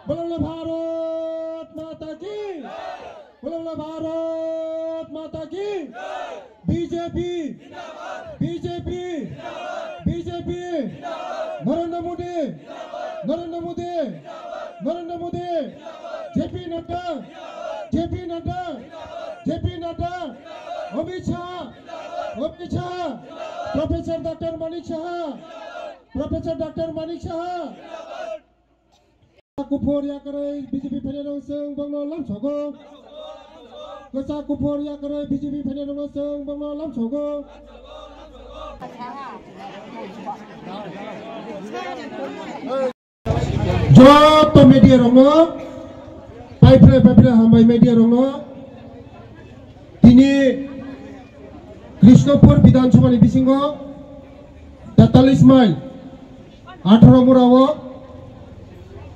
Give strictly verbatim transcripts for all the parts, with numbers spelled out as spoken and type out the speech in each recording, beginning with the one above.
Bolo bolo Bharat Mata ki! Bolo bolo Bharat Mata ki! B J P! B J P! B J P! Narendra Modi! Narendra Modi! Narendra Modi! J P Nadda! J P Nadda! J P Nadda! Amit Shah! Amit Shah! Professor Doctor Manik Saha! Professor Doctor Manik Saha! Kwchak kuphur yakarwi B J P phainairok chwng bongno lamsogo. Kwchak kuphur yakarwi B J P phainairokno chwng bongno lamsogo. Joto media rokno paiphlai paiphlai hambai media rokno. Tini Krishnapur Bidhan Sabha ni bisingo tetalis mile atharo mura o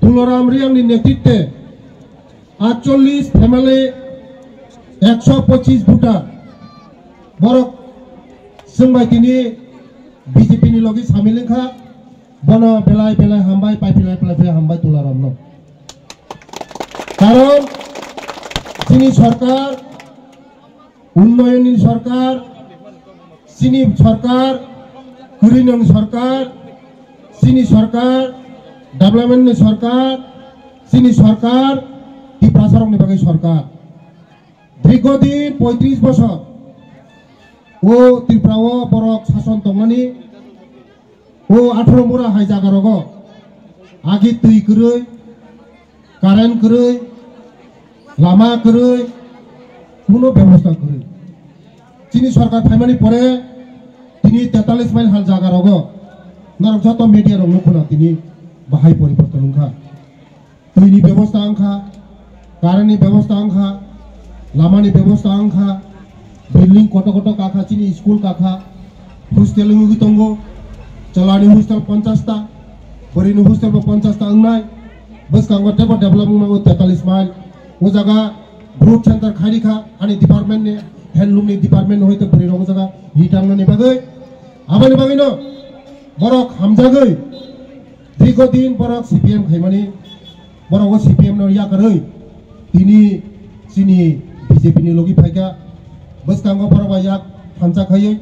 Tularam Reang ni netritwe atchollis family, ekso pochis voter borok chwng bai tini B J P ni logi samil wngkha. Bono belai belai hambai, paiphlai paiphlai hambai Tularam no. Karon chini sorkar, unnoyonni sorkar, chini sorkar, kwrwinong sorkar, chini sorkar, development ni sorkar, chini sorkar, Tiprasarokni bagwi sorkar. Dirghodin poitris bosor o Tripura o borok sason tongmani, o atharo mura hai jaga rogo agi twi kwrwi, current kwrwi, lama kwrwi, kuno bebosta kwrwi. Chini sorkar phaimani pore tini tetalis mile hal jaga rogo norok joto media rok nukhuna tini bahai poriborton wngkha. Twini bebosta wngkha, current ni bebosta wngkha, lama ni bebosta wngkha, building koto koto kakha, chini school kakha, hostel wngwi tongo, chwla ni hostel ponchash ta, bwrwi ni hostel bo ponchash ta wngnai. Bwskango teibo develop wngmano tetalis mile. O jaga growth center khairikha ani department ni, handloom ni department ni hoite bwrwi rok o jaga ri tangnani bagwi. Aboni bagwino borok hamjagwi dirghodin borok C P M khaimani, borok o C P M no yakarwi tini chini B J P ni logi phaikha. Bwskango borok bai yak thansa khaiwi,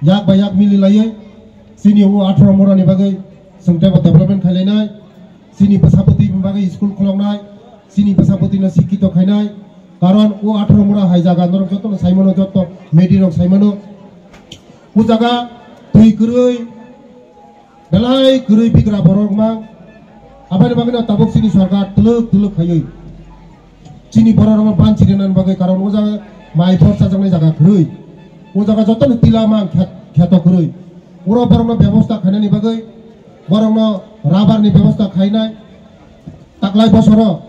yak bai yak mili laiwi chini o atharo mura ni bagwi chwng teibo development khailainai. Chini bwsapoti ni bagwi school khuloknai, chini bwsapoti no sikkito khainai, karon o atharo mura hai jaga norok joto no saimano, joto media rok saimano. O jaga twi kwrwi, belai kwrwi bigra borok mang. Aboni bagwi no tabuk chini sorkar twlwk twlwk khaiwi chini borok rokno banchi rwnani bagwi, karon o jaga mai bor chajaknai jaga kwrwi, o jaga jotono tila mang khet-, kheto kwrwi, oro borokno bebosta khainani bagwi borokno rubber ni bebosta khainai. Taklai bosoro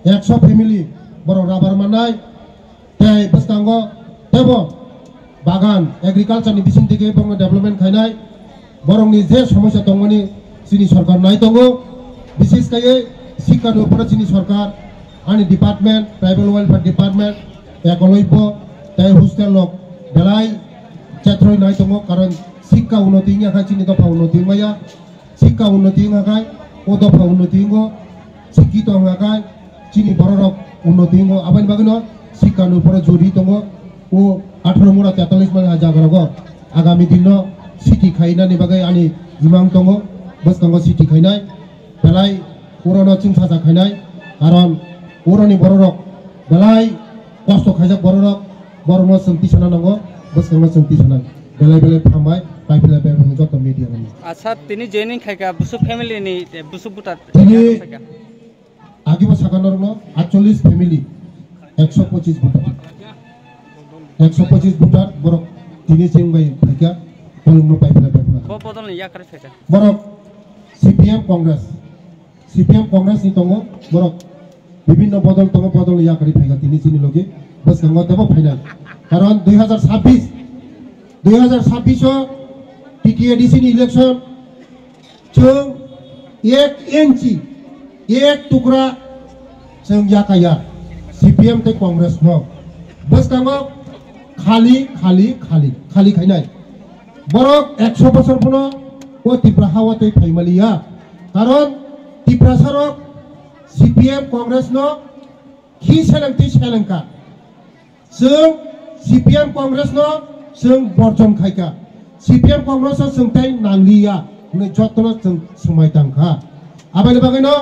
ekso family borok rubber mannai, tei bwskango teibo bagan, agriculture ni bising twi borokno development khainai. Borokni je somosya tongmani chini sorkar nai tongo, bises kaiye sikka ni upore chini sorkar, ani department, tribal welfare department, ekolobyo tei hostel rok belai chethroi nai tongo, karon sikka unnoti wngya kha chini dopha unnoti wngmaya. Sikka unnoti wngkha khai, o dopha unnoti wngo, sikkito wngkha khai, chini bororok unnoti wngo, aboni bagwino sikka ni uporo jori tongo. O atharo mura tetalis mani ha jaga rogo agami dinno siti khainani bagwi ani imang tongo, bwskango siti khainai, belai urono chwngsacha khainai, karon uroni bororok belai kosto khaijak bororok, borokno chwng tisana nango, bwskango chwng tisana. Belai belai hambai, paiphlai paiphlai joto media rokno. Acha, tini joining khaika busuk family ni, eh, busuk buta. Tini khaika. Agibo saka norokno atchollis family, ekso pochis buta. Ekso pochis buta borok tini chwng bai khaika, kolomno paiphlai paiphlai. Bo bodol ni yakar khaika. Borok C P M Congress. C P M Congress ni tongo borok, bibinno bodol tongo, bodol ni yakari phaikha tini chini logi bwskango tebo phainai. Karon dui hazar sabbish, dui hazar sabbish o T T A D C ni election chwng ek inchi, ek tukra chwng yakaya C P M tei Congress no. Bwskango khali, khali, khali, khali khainai. Borok ekso bosor phano o Tipra hawa tei phaimaliya. Karon Tiprasa rok C P M Congress no khi seleng twi seleng kha. Chwng C P M Congress no chwng borjon khai kha. C P M Congress no chwng tei nangliya hwnwi jotono chwng swmai tang kha. Aboni bagwi no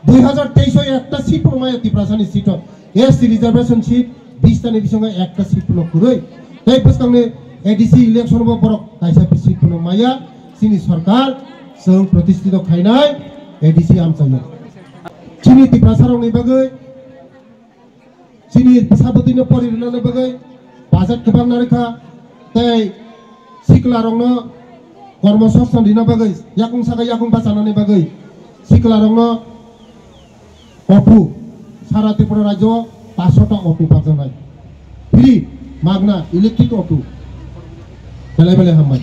dui hazar teis o ekta seat phano maya Tiprasani seat o. S T reservation seat bish tani bisingo ekta seat phano kwrwi. Tei bwskangni A D C election bo borok kaisa seat phano maya. Chini sarkar chwng protistito khainai A D C amchaio. Chini Tiprasarokni bagwi, chini bwsa bwtwino pori rwnani bagwi budget kwbang narwkha, tei siklarokno kormo songsan rina bagwi, yakung saka yakung bachanani bagwi siklarokno auto, sara Tripura rajyo o paanch sho ta auto pakjaknai. Free, magna, electric auto. Belai belai hambai.